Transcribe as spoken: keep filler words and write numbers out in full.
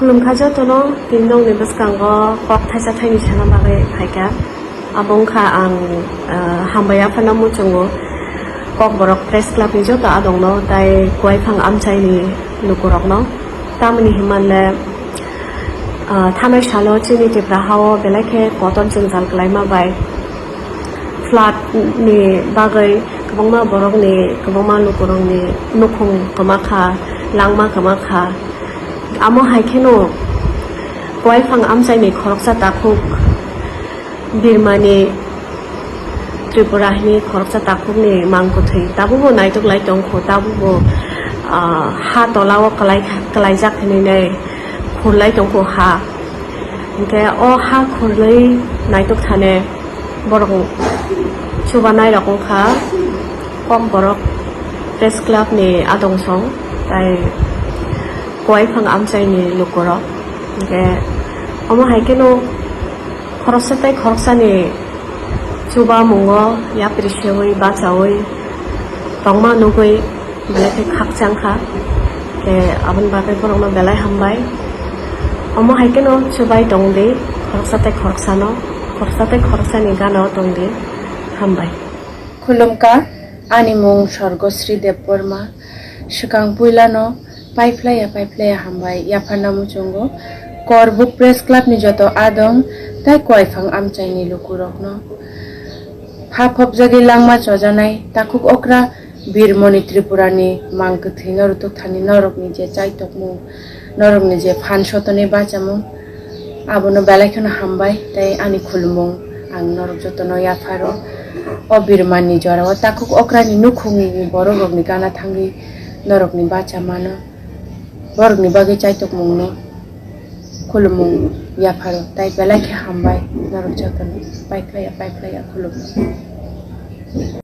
Khulumkha jotono, tini nokni bwskango kok thaisa thaini sana bagwi phaikha. Abo wngkha ang, ah, hambai yaphano muchungo Kokborok Press Club ni joto adongno tai Kuaiphang amchaini lukurokno. Tamoni hinmanle, ah, thanai salo chini Tipra hao belai khe kotor jwngjal kwlaima bai flood ni bagwi kwbangma borokni, kwbangma lukurokni nukhung kwma kha, langma kwma kha. Amo hai kheno Kuaiphang amchaini khoroksa takhuk Birmani Tripura hini khoroksa takhukni mang kwthwi tabukbo naitok lai tongkho, tabukbo, ah, ha tolao kwlai, kwlaijak hinwi nai khurlai tongkho ha. Hinkhe o ha khurlwi naitok thane borok chubanai rok wngkha Kokborok Press Club ni adongsong tai Kuaiphang amchaini lukurok. Hinkhe omo hai kheno khoroksa tei khoroksani chubamungo yapri seui bachaui tongma nugui belai khe khakchang kha. Khe aboni bagwi borokno belai hambai. Omo hai kheno chubai tong di, khoroksa tei khoroksano, khoroksa tei khoroksani gana-o tong di. Hambai. Khulumkha, ani mung Sorgosri Debbarma. Swkang puilano paiphlaiya paiphlaiya hambai yapharna muchungo Korbuk Press Club ni joto adong tai Kuaiphang amchaini lukurokno. Ha phobjagwi langma chojanai takhuk okra Birmoni Tripurani mang kwthwino rwtwk thani norokni je chaitokmung, norokni je phan sotoni bachamung, abono belai kheno hambai tei ani khulumung ang norok jotono yapharo. O Birmani jorao takhuk okrani nukhungni borok rokni gana thangwi norokni bachamano, borokni bagwi chaitokmungno khulumung yapharo tei belai khe hambai norok jotono paiphlaiya paiphlaiya khulumung.